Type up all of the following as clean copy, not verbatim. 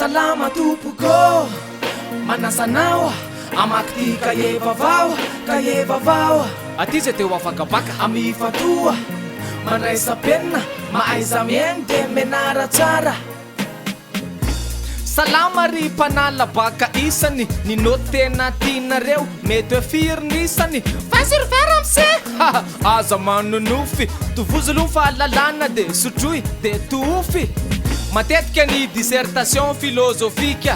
Salama tompoko, manasa anao hamaky ty kahie vaovao, kahie vaovao. Aty zay te ho afaka baka, mifantoha, mandraisa penina, mahaiza mihaino dia mianara tsara. Salama ry mpanala baka isany, ny note tena tianareo mety hoe firy ny isany? 20 sur 20 ramose! Haha aza manonofy, tovozo aloha ny fahalalana de sotroy de tohofy. Matetika ny dissertation filozofika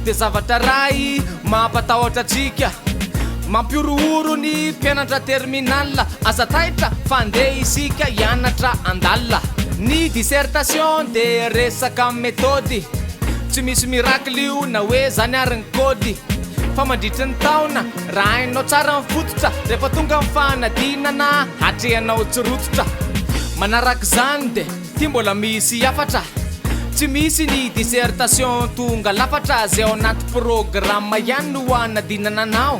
de zavatra ray mampatahotra antsika, mampihorohoro ny mpianatra terminal, aza taitra fa ndeha isika hianatra andalina. Ny dissertation de resaka methode, tsy misy miracle io na hoe zany ary ny code, fa mandritry ny taona raha hainao tsara ny fototra, rehefa tonga ny fanadinana hatrehanao tsy rototra. Manarak'izany de ty mbola misy hafatra, tsy misy ny dissertation tonga lafatra, zay ao anaty programme ihany no hanadinana anao,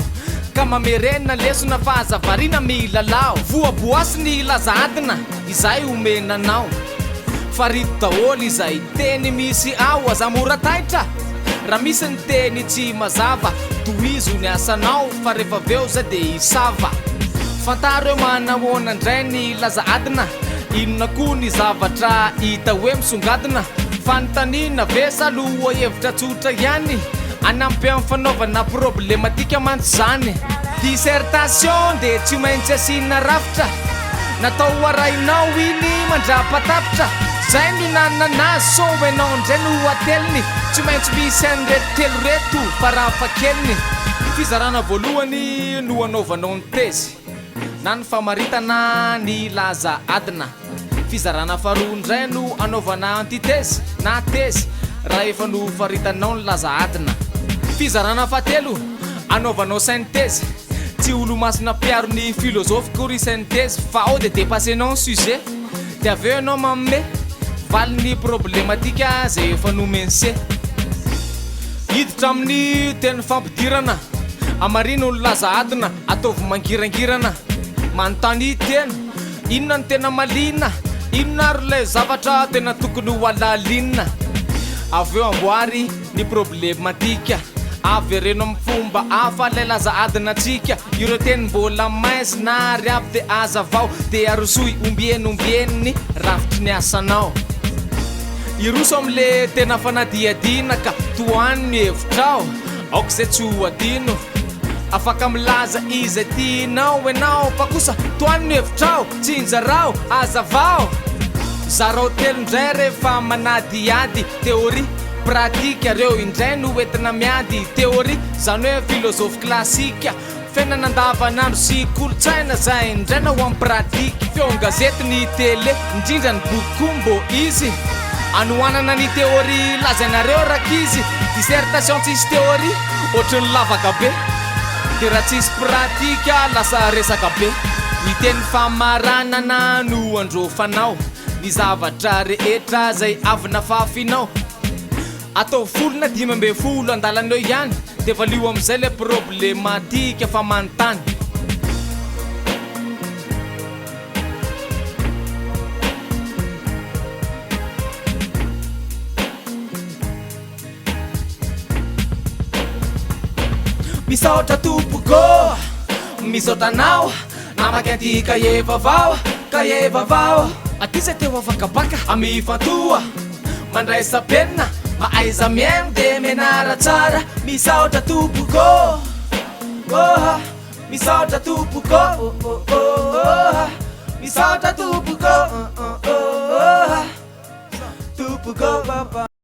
ka mamerena lesona fa aza variana milalao, voaboasy ny laza adina. Izay omena anao. Farito daholo izay teny misy ao aza mora taitra raha misy ny teny tsy mazava tohizo ny asanao fa rehefa avy eo zay de hisava fantaro hoe manahoana indray ny laza adina inona koa ny zavatra hita hoe misongadina fanontaniana ve sa lohahevitra tsotra ihany hanampy amin'ny fanaovana problematika mantsy izany dissertation de tsy maintsy asiana rafitra Natao ho arahinao iny mandrapatapitra Zay no nanana azy sao enao ndray no ateliny Tsy maintsy misy an'ireto telo reto farafahakeliny Fizarana voalohany no anaovanao ny tezy Na ny famaritana ny laza adina Fizarana faharoa indray no anaovana antitezy na tezy Raha efa nofaritanao ny laza adina Fizarana fahatelo anaovanao synthèse Tsy olomasina mpiaro ny philosophe koa ry synthèse fa ao dia depassenao ny sujet dia avy eo ianao manome valin'ny problematique izay efa nomen'i se. Hiditra amin'ny teny fampidirana, amarino ny laza adina, ataovy mangirangirana, manontania tena, inona no tena malina, inona ary ilay zavatra tena tokony ho halalinina, avy eo amboary Ny problematika, avereno amin'ny fomba hafa ilay laza adinantsika, ireo teny mbola maizina ary avy dia hazavao, dia arosoy ombieny ombieny ny rafitry ny asanao. Hiroso amin'le tena fanadihadiana ka tohano ny hevitrao, aoka izay tsy ho adino. Afaka milaza izay tianao ianao fa kosa tohano ny hevitrao, tsinjarao, hazavao. Zarao telo indray rehefa manadihady. Théorie, pratique, reo indray no entina miady Théorie, zany hoe philosophe classique Fiainana andavanandro sy kolontsaina zay indray no en pratique Feon-gazety ny télé, indrindra ny boky koa mbô izy Anohanana ny théorie lazainareo rankizy Dissertation tsisy théorie, ohatry ny lavaka be De raha tsisy pratique lasa resaka be Ny teny famaranana no androfanao Ny zavatra rehetra zay avy nafafinao Ataovy folo na 15 andalana eo ihany De valio amizay le problematika fa manontany. Misaotra tompoko Misaotra anao namaky an'ity kahie vaovao Kahie vaovao Aty zay teo afaka baka Mifantoha Mandraisa penina Mahaiza mihaino dia mianara tsara Misaotra tompoko Oh Misaotra tompoko Oh oh oh Misaotra tompoko Oh oh oh Tompoko papa.